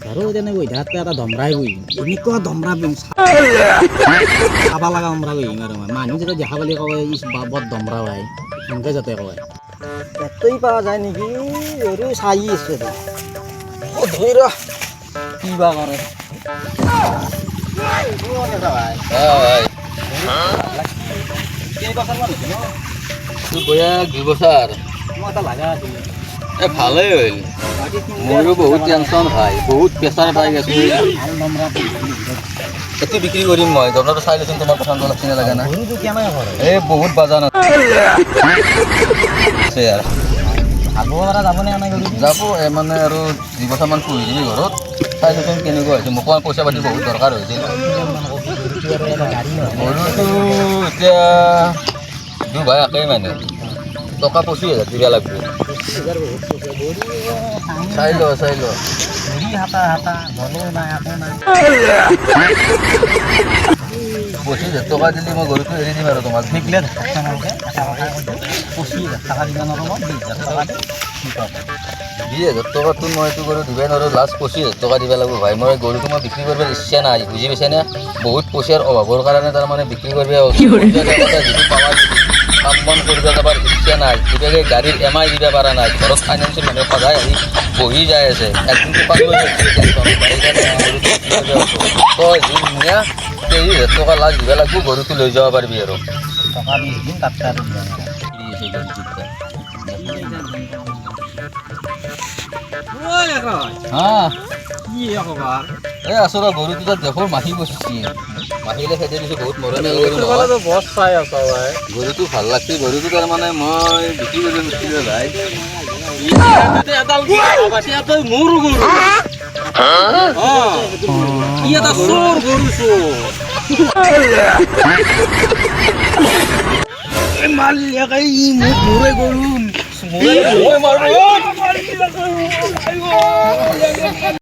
আৰু তেনেকৈ তাতে এটা দমৰাই বহিম, এনেকুৱা দমৰা বহিম, চাব লগা দমৰা বহিম। আৰু মই মানুহ যেতিয়া দেখা পালি কয়, ইচ বৰ দমৰা ভাই, সেনেকৈ যাতে কয়। ইয়াতেই পোৱা যায় নেকি? আৰু চাই আছো। অ, ধৰি ৰ, কি বা কৰে। ভাই, কেইবছৰমান হৈছে ন? তোৰ বয়স 2 বছৰ। মই এটা লাগা আছিল। এ, ভালেই হ'ল। মোৰো বহুত টেনচন ভাই, বহুত প্ৰেছাৰ পাই গৈছো। ভাল দমৰা। এইটো বিক্ৰী কৰিম মই। দমৰাটো চাই লৈছোন, তোমাৰ পচন্দ লাগছে নে লগা নাই? গৰুটো কেনেকৈ কৰে? এই বহুত বাজান আছে আৰু। হাল পৰা যাবনে এনে গৰুটো? যাব। এ মানে আৰু 2 বছৰমান পুহি দিবি ঘৰত। চাই লৈছোন কেনেকুৱা হৈছে। মোকো পইচা পাতি বহুত দৰকাৰ হৈছিল। গৰুটো এতিয়া দুই ভাই একেই মানুহ, টকা 25,000 দিব লাগিব। চাই ল, চাই ল। হাতা হাতা জলো নাই, একো নাই। 25,000 টকা দিলে মই গৰুটো এৰি দিম আৰু তোমাক। সেইগিলা এটা কথা কৈছোঁ, 25,000 টকা দিব নোৱাৰোঁ মই, 20,000 টকা দি কি পাব? 20,000 টকাটো মই এইটো গৰু দিবাই নোৱাৰোঁ। লাষ্ট 25,000 টকা দিব লাগিব ভাই। মই গৰুটো মই বিক্ৰী কৰিব ইচ্ছা নাই, বুজি পাইছেনে? বহুত পইচাৰ অভাৱৰ কাৰণে তাৰমানে বিক্ৰী কৰিব। যিটো পাৱাৰ কাম বন কৰিব যাবৰ ইচ্ছা নাই। গতিকে গাড়ীৰ এম আই দিব পৰা নাই। ঘৰত ফাইনেন্সৰ মানুহে সদায় আহি বহি যাই আছে। একদিন দোকান লৈ টেনচন, সেইকাৰণে গৰুটো বিক্ৰী কৰিব আছোঁ। তই যোন নিয়া, 23,000 টকা লাষ্ট দিব লাগিব, গৰুটো লৈ যাব পাৰিবি আৰু। টকা 20 দিন, তাতকৈ আৰু দিয়া নাই। আছে গৰুটো। হা। কি খবৰ? এই আছো ৰ। গৰুটো তাত দেখোন মাখি বসছি, মাখিলে খেদি দিছো। বহুত মৰমীয়াল গৰু নহয়? বছ চাই আছ ভাই। গৰুটো ভাল লাগছে। গৰুটো তাৰমানে মই বিক্ৰী কৰিব খুজিছিলো ভাই। মোৰ গৰু কি এটা চোৰ, গৰু চোৰ। মোৰে গৰু, মোৰে। মই মাৰো।